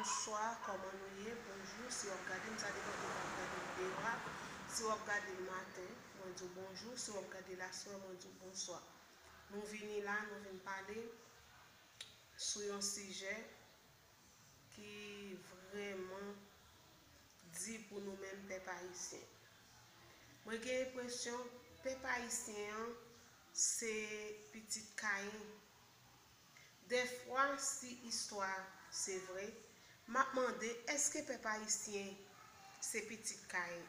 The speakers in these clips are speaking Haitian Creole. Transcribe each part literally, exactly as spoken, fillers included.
Bonswa, kòman nou ye? Bonjou, si w ap gade m, sa depann de lè w ap gade videyo a. Si w ap gade l maten, mwen di w bonjou. Si w ap gade l aswè, mwen di w bonswa. Nou vini la, nou vin pale sou yon sijè ki vrèman di pou nou menm pèp ayisyen. Mwen gen enpresyon pèp ayisyen an se pitit Kayen. Dèfwa, si istwa se vre, m ap mande, èske pèp ayisyen se pitit Kayen?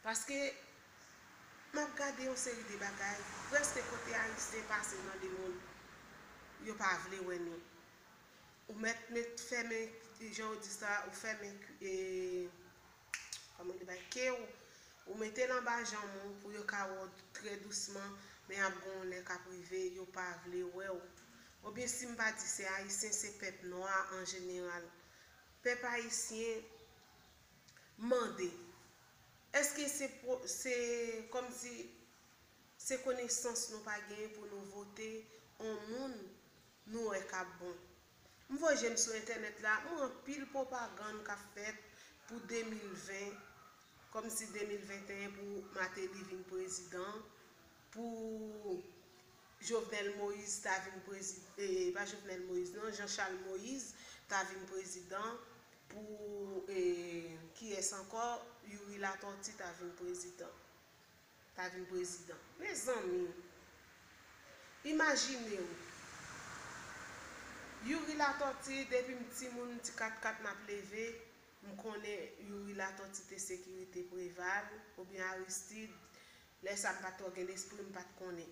Paske m ap gade yon seri de bagay, prèske kote ayisyen pase nan lemonn, yo pa vle wè nou. Ou mèt met fèmen, jan yo di sa, ou fèmen, e, kòman li bay, ke w, ou mete l anba janm ou pou yo ka wè w trè dousman, men ap gen yon lè k ap rive, yo pa vle wè w. Oubyen si m pa di se ayisyen, se pèp nwa an jeneral. Pèp ayisyen mande, èske se, se kòmsi se konesans nou pa genyen pou nou vote yon moun nou wè k ap bon? M voye je m sou entènèt la, m wè anpil pwopagann k ap fèt pou de mil ven, kòmsi de mil venteyen pou Martelly vin prezidan, pou Jovenel Moïse ta vin prezidan, e, pa Jovenel Moïse non, Jean Charles Moïse ta vin prezidan, pou, e, kiyès ankò? Youri Latortue ta vin prezidan. Ta vin prezidan. Mezanmi, imajine w, Youri Latortue, depi m timoun, m ti katkat m ap leve, m konnen Youri Latortue te sekirite Preval oubyen Aristide. Lè sa a m pa t twò gen lespri, m pa t konnen.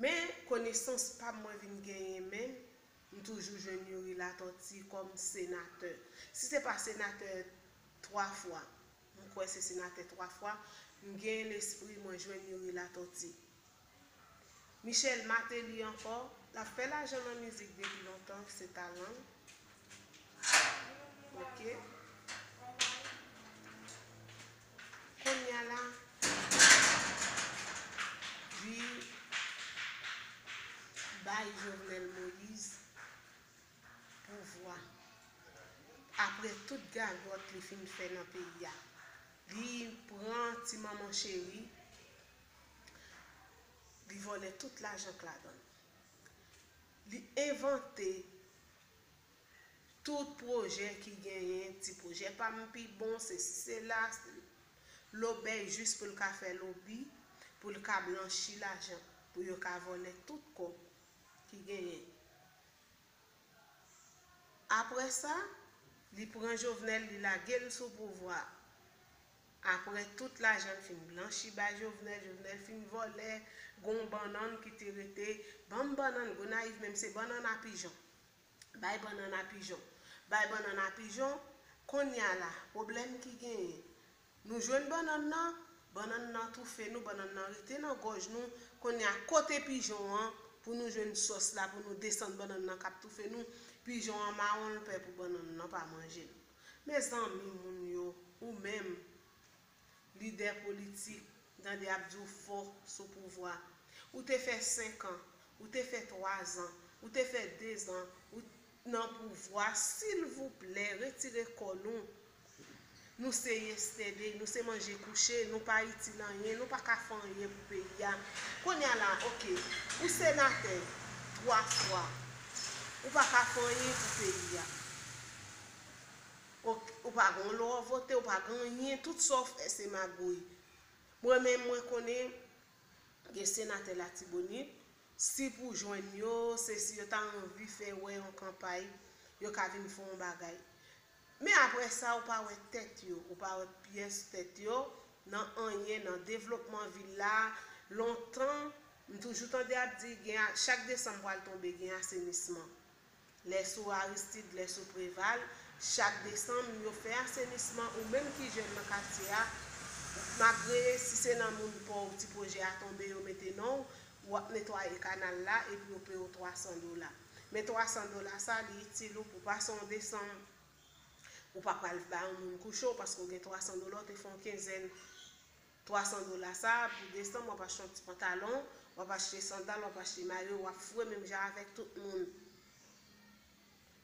Men, konesans pa m mwen vin genyen menm, m toujou jwenn Youri Latortue kòm senatè. Si se pa senatè twa fwa, m kwè se senatè twa fwa, m genyen lespri mwen jwenn Youri Latortue. Michel Martelly ankò, l ap fè lajan nan mizik depi lontan, se talan l. Ok. Kounye a la, li bay Jovenel Moïse pouvwa. Apre tout gagòt li fin fè nan peyi a, li pran ti manman cheri, li vòlè tout lajan k ladan l. Li envante tout pwojè ki genyen, ti pwojè pa m pi bon, sesi, sela, lobèy jis pou l ka fè lobi, pou l ka blanchi lajan, pou yo ka vòlè tout kòb ki genyen. Apre sa, li pran Jovenel, li lage l sou pouvwa. Apre tout lajan l fin blanchi bay Jovenel, Jovenel fin vòlè, gon bannann ki te rete, ban m bannann, Gonayiv menm se bannann a pijon. Bay bannann a pijon. Bay bannann a pijon, kounye a la, pwoblèm ki genyen, nou jwenn bannann nan, bannann nan toufe nou, bannann nan rete nan gòj nou, kounye a kote pijon an, pou nou jwenn sòs la, pou nou desann bannann nan k ap toufe nou, pijon an mawon, l pè pou bannann nan pa manje l. Mezanmi, moun yo, ou menm, lidè politik, m tande y ap di w fò sou pouvwa. Ou te fè senk an, ou te fè twa zan, ou te fè de zan, ou nan pouvwa, silvouplè, retire kò nou. Nou se yesterday, nou se manje kouche, nou pa itil anyen, nou pa ka fè anyen pou peyi a. Kounye a la, ok, ou senatè twa fwa, ou pa ka fè anyen pou peyi a. Ok, ou pa gen yon lwa vote, ou pa gen anyen, tout sa w fè se magouy. Mwen menm, mwen konnen gen senatè Latibonit, si pou jwenn yo, se si yo ta anvi fè wè yon kanpay, yo ka vin fè yon bagay. Men apre sa, ou pa wè tèt yo, ou pa wè pyès tèt yo nan anyen, nan devlopman vil la. Lontan, m toujou tande ap di, gen a, chak desanm pral tonbe, gen asenisman. Lè sou Aristide, lè sou Preval, chak desanm, yo fè asenisman, ou menm ki jèn nan katye a, malgre si se nan moun pa w ti pwojè a tonbe, yo mete non w, w ap netwaye kanal la, epi yo peye w twa san dola. Men twa san dola sa, li itil ou pou pase yon desanm. Ou pa pral bay yon moun kouche w paske w gen twa san dola, w te fè yon kenzèn. Twa san dola sa, pou desanm, w ap achte yon ti pantalon, w ap achte sandal, w ap achte mayo, w ap foure menm jan avèk tout moun.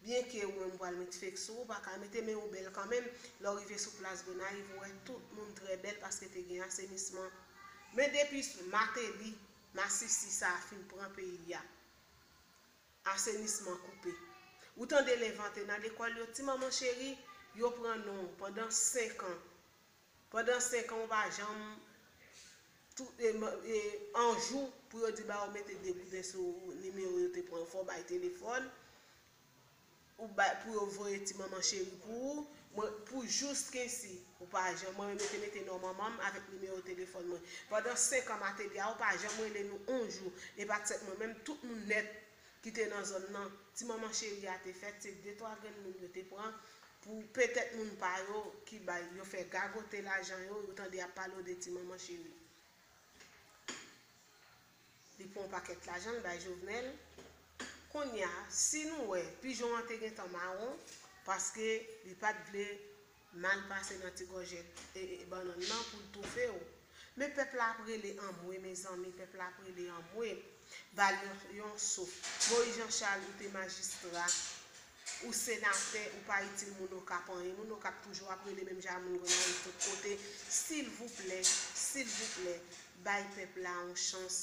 Byenke ou menm ou pral met fake sou ou, ou pa ka mete, men ou bèl kanmenm. Lè w rive sou plas Gonayiv, ou wè tout moun trè bèl paske te gen asenisman. Men depi Mateli, masisi sa a fin pran peyi a, asenisman koupe. Ou tande l envante nan lekòl yo, ti manman cheri, yo pran non w pandan senk an. Pandan senk an, ou pa janm tou, e, e, an jou pou yo di ba ou mete de gouden sou nimewo yo te pran, fò w bay telefòn, ou bay, pou yo voye ti manman cheri pou ou, mwen, pou jiskensi, ou pa janm, mwen menm yo te mete non manman m avèk nimewo telefòn mwen. Pandan senk an Mateli a, ou pa janm rele nou on jou, e pa t sèt mwen menm, tout moun nèt ki te nan zòn nan, ti manman cheri a te fèt, se de twa grenn moun yo te pran, pou petèt moun pa yo ki bay, yo fè gagote lajan yo, ou tande y ap pale w de ti manman cheri. Li pran yon pakèt lajan, l bay Jovenel. Kounye a, si nou wè, pijon an te gentan mawon, paske li pa t vle mal pase nan ti gòjèt, e, e, bannann nan pou l toufe w. Men pèp la ap rele anmwe, mezanmi, pèp la ap rele anmwe. Ba l yon, yon souf. Moyiz Jan Chal, ou te majistra, ou senatè, ou pa itil moun Okap anyen. Moun Okap toujou ap rele menm jan moun Gonayiv tout kote. Silvouplè, silvouplè, bay pèp la yon chans.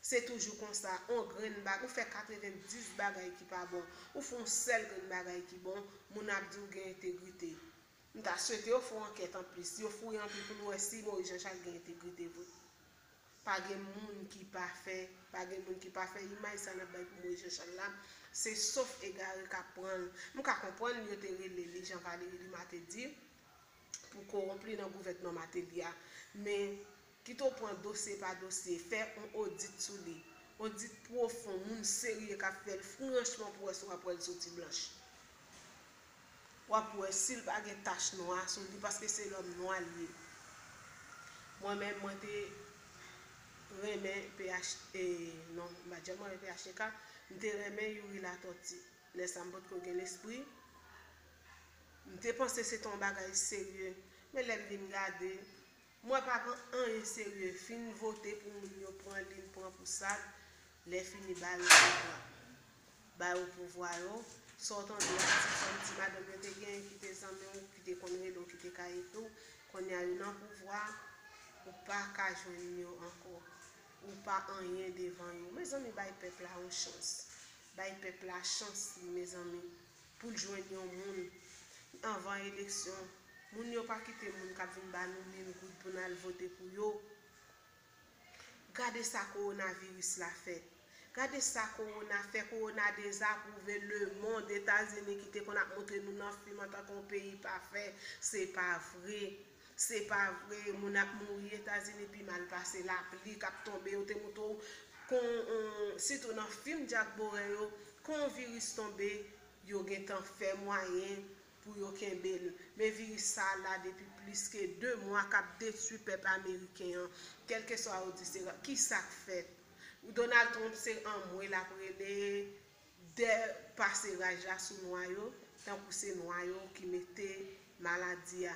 Se toujou konsa, on grenn bag, ou fè katrevenndis bagay ki pa bon, ou fè on sèl grenn bagay ki bon, moun ap di w gen entegrite. M ta swete yo fè yon ankèt anplis, yo fouye anpil pou nou wè si Moyiz Jan Chal gen entegrite vre. Pa gen moun ki pafè, pa gen moun ki pafè, imaj sa n ap bay pou Moyiz Jan Chal la, se sof egare k ap pran l. M ka konprann yo te rele li, jan Valéry Lima te di, pou kowonp li nan gouvènman Mateli a. Men, kite w pran dosye pa dosye, fè on odit sou li. Odit pwofon, moun serye k ap fè l, franchman, pou wè si w ap wè l soti blanch. W ap wè si l pa gen tach nwa sou li, paske se lòm nwa l ye. Mwen menm, mwen te renmen P H, e, non, m pa t janm renmen P H T K, m te renmen Youri Latòti. Lè sa a, m potko gen lespri. M te panse se te yon bagay serye. Men lè m vin gade, m wè pa gen anyen serye. Fin vote pou moun yo pran li, l pran pou sa l. Lè fini, ba yo pouvwa. Ba yo pouvwa yo. Sa w tande a, ti fanm, ti madanm yo te genyen ki te zanmi w, ki te konn rele w, ki te ka ekri w. Kounye a yo nan pouvwa, ou pa ka jwenn yo ankò. Ou pa anyen devan yo. Mezanmi, bay pèp la yon chans. Bay pèp la chans li, mezanmi, pou l jwenn yon moun anvan eleksyon. Moun yo pa kite moun k ap vin ba nou mil goud pou n al vote pou yo. Gade sa kowonaviris la fè. Gade sa kowona fè. Kowona dezapwouve lemonn. Etazini ki te konn ap montre nou nan fim antanke yon peyi pafè, se pa vre. Se pa vre. Moun ap mouri Etazini pi mal pase lapli k ap tonbe. Yo te montre w kon, on, sitou nan fim Jack Bauer yo, kon yon viris tonbe, yo gentan fè mwayen pou yo kenbe l. Men viris sa a la depi plis ke de mwa k ap detwi pèp ameriken an. Kèlkeswa yo di se ra-, ki sa k fèt? Donald Trump se anmwe l ap rele dè pase raj la sou nwa yo, tankou se nwa yo ki mete maladi a.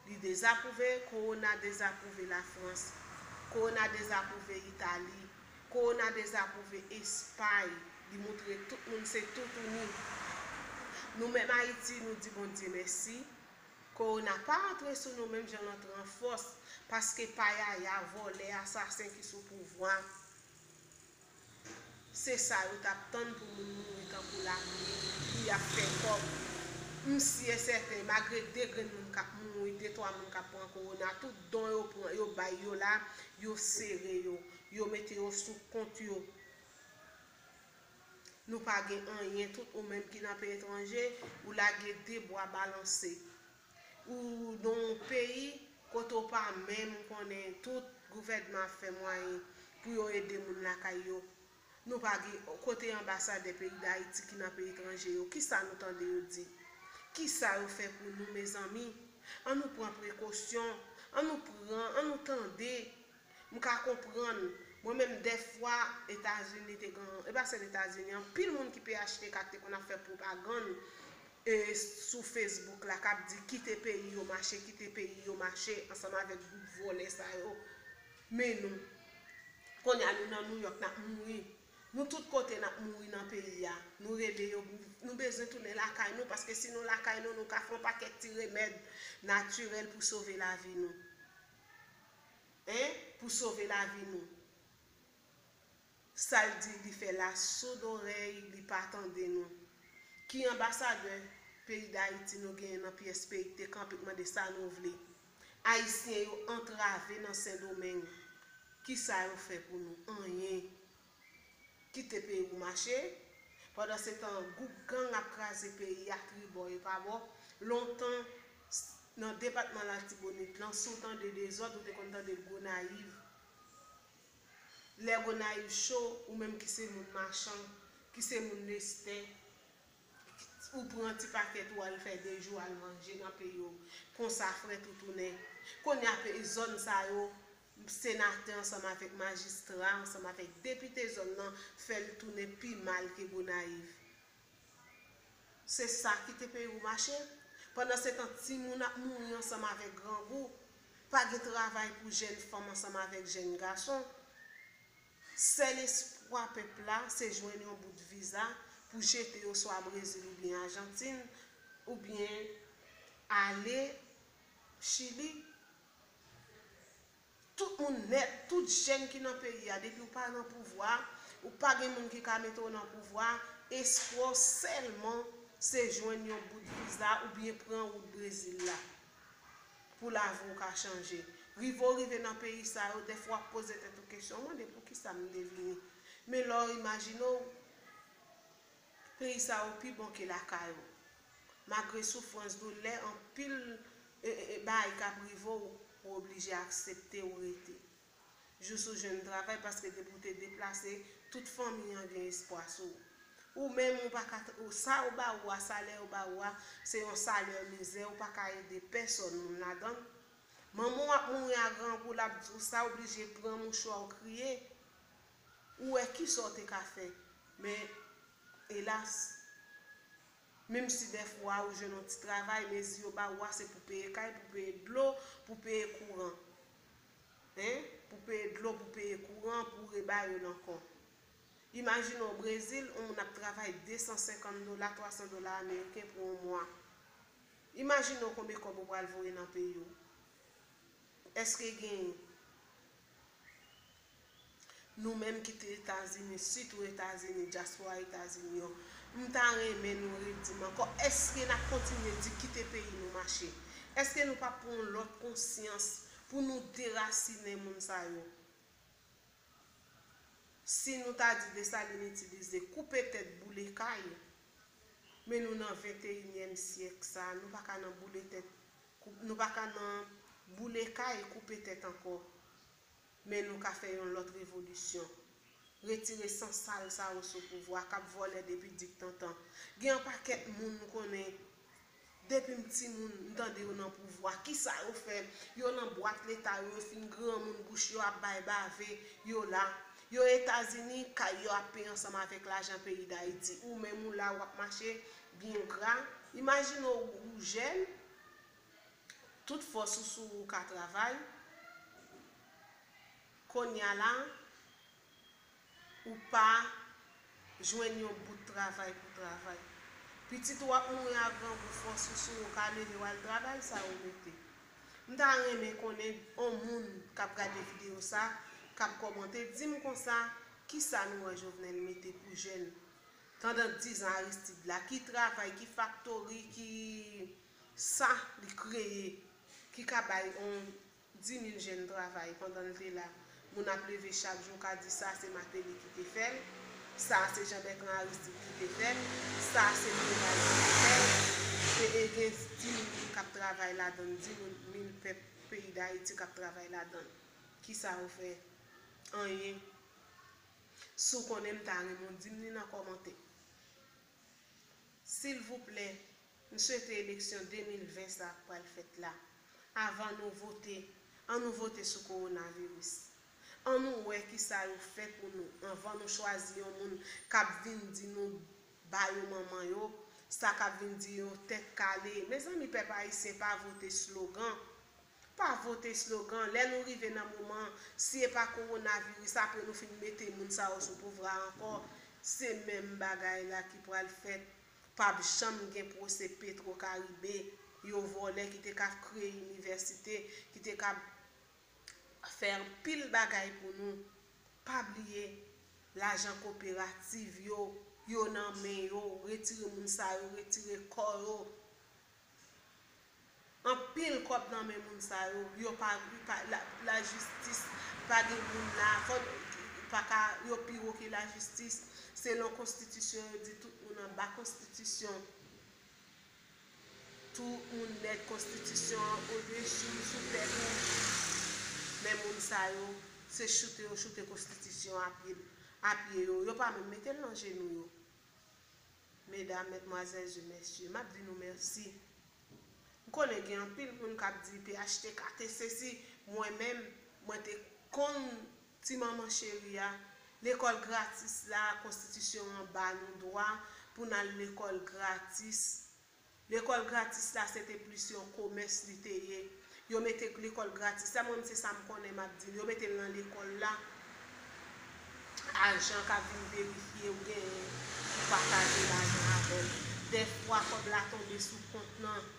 Li dezapwouve, kowona dezapwouve Lafrans, kowona dezapwouve Itali, kowona dezapwouve Espay. Li montre tout moun se toutouni. Nou menm Ayiti, nou di Bondye mèsi. Kowona pa antre sou nou menm jan l antre an fòs, paske payaya, vòlè, asasen ki sou pouvwa. Se sa yo t ap tann pou moun mouri tankou lapli, pou y ap fè kòb. M si e sèten, malgre de grenn moun k ap mouri, de twa moun k ap pran kowona, tout don yo pran, yo bay yo la, yo sere yo, yo mete yo sou kont yo. Nou pa gen anyen, tout ou menm ki nan peyi etranje, ou lage de bwa balanse. Ou nan yon peyi kote w pa menm konnen tout gouvènman ap fè mwayen pou yo ede moun lakay yo. Nou pa gen kote anbasadè peyi Dayiti ki nan peyi etranje yo. Kisa nou tande yo di? Kisa yo fè pou nou, mezanmi? Ann nou pran prekosyon. Ann nou pran, ann nou tande. M ka konprann. Mwen menm, dèfwa, Etazini te gen, e pa sèl Etazini, anpil moun ki P H T K te konn ap fè pwopagann, e, sou Facebook la, k ap di kite peyi yo mache, kite peyi yo mache, ansanm avèk gwoup vòlè sa yo. Men nou, kounye a nou nan Nouyòk, n ap mouri. Nou tout kote n ap mouri nan peyi a. Nou rele yo, nou bezwen tounen lakay nou, paske si nou lakay nou, nou ka fè yon pakèt ti remèd natirèl pou sove lavi nou. Hein? Pou sove lavi nou. Sa l di, li fè la soud orèy, li pa tande nou. Ki anbasadè peyi Dayiti nou genyen nan pyès peyi ki te kanpe k mande sa nou vle? Ayisyen yo antrave nan Sendomeng. Kisa yo fè pou nou? Anyen. Kite peyi w mache. Pandansetan, gwoup gang ap kraze peyi a tribò e pa bò. Lontan, s- nan depatman Latibonit lan, si w tande dezòd, ou te konn tande l Gonayiv. Lè Gonayiv cho, ou menm ki se moun machan, ki se moun lestè, ou pran ti pakèt ou al fè de jou, al manje nan peyi w. Konsa frèt ou tounen. Kounye a pe- zòn sa yo, senatè ansanm avèk majistra, ansanm avèk depite zòn nan, fè l tounen pi mal ke Gonayiv. Se sa ki te peye w mache. Pandansetan, timoun ap mouri ansanm avèk grangou. Pa gen travay pou jèn fanm ansanm avèk jèn gason. Sèl espwa pèp la, se jwenn yon bout viza pou jete yo swa Brezil oubyen Ajantin, oubyen ale Chili. Tout moun nèt, tout jèn ki nan peyi a, depi w pa nan pouvwa, ou pa gen moun ki ka mete w nan pouvwa, espwa w sèlman se jwenn yon bout viza oubyen pran wout Brezil la pou lavi w ka chanje. Rive w rive nan peyi sa yo, dèfwa w ap poze tèt ou kesyon, w mande poukisa m te vini. Men lè w imajine w, peyi sa yo pi bon ke lakay ou. Malgre soufrans, doulè, anpil e, e, e, bagay k ap rive w, ou oblije aksepte ou rete. Jis ou jwenn travay, paske depi w te deplase, tout fanmi an gen espwa sou ou. Ou menm, ou pa ka, ou, sa yo ba ou a, salè yo ba ou a, se yon salè mizè, ou pa ka ede pèsòn moun ladan l. Manman w ap mouri a grangou, l ap di w sa, oblije pran mouchwa w kriye. Ou wè kisa w te ka fè. Men, elas, menm si dèfwa ou jwenn yon ti travay, mezi yo ba ou a se pou peye kay, pou peye dlo, pou peye kouran. Hein? Pou peye dlo, pou peye kouran, pou rebare l ankò. Imajine w Brezil, yon moun ap travay de san senkant dola, twa san dola ameriken pou yon mwa. Imajine w konbyen kòb ou pral voye nan peyi w. Èske genyen? Nou menm ki te Etazini, sitou Etazini, dyaspora Etazini yo, m ta renmen nou redi m ankò, èske n ap kontinye di kite peyi nou mache? Èske nou p ap pran yon lòt konsyans pou nou derasinen moun sa yo? Si nou ta di Desalin itilize koupe tèt, boule kay, men nou nan venteyinyèm syèk sa, nou pa ka nan boule tèt, kou- nou pa ka nan boule kay, koupe tèt ankò. Men nou ka fè yon lòt revolisyon. Retire san sal sa yo sou pouvwa k ap vòlè depi diktantan. Gen yon pakèt moun m konnen, depi m timoun, m tande yo nan pouvwa. Kisa yo fè? Yo nan bwat leta yo, yo fin granmoun, bouch yo ap bay bave, yo la. Yo Etazini, kay yo ap peye ansanm avèk lajan peyi Dayiti. Ou menm ou la, w ap mache byen gra. Imajine w, ou jèn, tout fòs ou sou ou, ou ka travay. Kounye a la, ou pa jwenn yon bout travay pou travay. Pitit ou ap mouri a grangou, fòs ou sou ou, ou ka leve w al travay, sa yo mete. M ta renmen konnen yon moun k ap gade videyo sa, k ap kòmante, di m konsa, kisa nou wè Jovenel mete pou jèn pandan diz an Aristide la? Ki travay, ki faktori, ki sa li kreye, ki ka bay yon dis mil jèn travay pandan l te la. Moun ap leve chak jou ka di sa se Martelly ki te fè l, sa se Jean Bertrand Aristide ki te fè l, sa se Préval ki te fè l. E, e gen dis mil moun k ap travay ladan l, dis mil pèp peyi Dayiti k ap travay ladan l. Kisa yo fè? Anyen. Si w konnen, m ta renmen w di m li nan kòmantè. Silvouplè, m swete eleksyon de mil ven sa k pral fèt la, avan nou vote, ann nou vote sou kowonaviris. Ann nou wè kisa yo fè pou nou, anvan nou chwazi yon moun k ap vin di nou ba yo manman yo, sa k ap vin di yo tèt kale. Mezanmi, pèp ayisyen, pa vote slogan. Pa vote slogan. Lè nou rive nan moman, si e pa kowonaviris, apre nou fin mete moun sa yo sou pouvwa ankò, se menm bagay la ki pral fèt. P ap janm gen pwosè Petro Karibe. Yo vòlè ki te ka kreye inivèsite, ki te ka fè anpil bagay pou nou. Pa bliye, lajan koperativ yo, yo nan men yo, retire moun sa yo, retire kò yo. Anpil kòb nan men moun sa yo, yo pa, pa la, lajistis pa gen moun la, fò, pa ka, yo pi wo ke lajistis. Selon konstitisyon, yo di tout moun anba konstitisyon. Tout moun nèt konstitisyon an odesi sou tèt ou. Men moun sa yo, se choute yo choute konstitisyon a pye, a pye yo. Yo pa menm mete l nan jenou yo. Medam, medmwazèl e mesye, m ap di nou mèsi. M konnen gen anpil moun k ap di P H T K te sesi, mwen menm, mwen te konn ti manman cheri a, lekòl gratis la, konstitisyon an ba nou dwa pou n al lekòl gratis. Lekòl gratis la, se te plis yon komès li te ye. Yo mete lekòl gratis la, mwen menm se sa m konnen m ap di l. Yo mete l nan lekòl la. Ajan k ap vin verifye ou genyen pou pataje lajan avè l. Dèfwa, kòb la tonbe sou kont nan.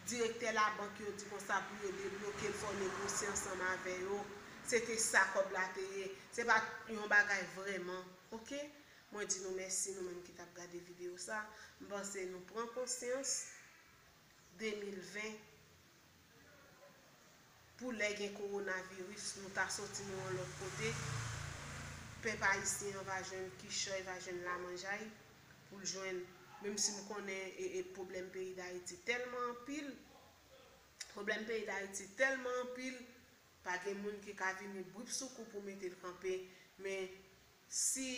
Direktè labank yo di konsa pou yo debloke l, fò negosye ansanm avè yo. Se te sa kòb la te ye. Se pa yon bagay vrèman. Oke? Mwen di nou mèsi, nou menm ki t ap gade videyo sa. M panse nou pran konsyans. De mil ven, pou lè gen kowonaviris, nou ta soti nou yon lòt kote. Pèp ayisyen an va jwenn kichòy, va jwenn lamanjay pou l jwenn, menm si m konnen e, e pwoblèm peyi Dayiti tèlman anpil, pwoblèm peyi Dayiti tèlman anpil, pa gen moun ki ka vini brip sou kou pou mete l kanpe, men si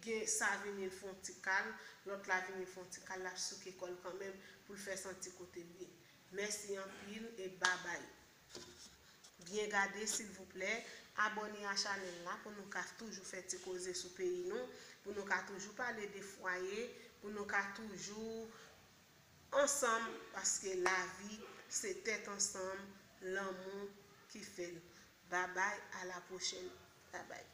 gen sa vini l fè yon ti kal, lòt la vini l fè yon ti kal, l ap souke kò l kanmenm pou l fè santi kote l ye. Mèsi anpil e babay. Byen gade silvouplè, abòne a chanèl la pou nou ka toujou fè ti koze sou peyi nou, pou nou ka toujou pale de fwaye, pou nou ka toujou ansanm, paske lavi se tèt ansanm, lanmou ki fè l. Babay, a la pwochèn. Babay.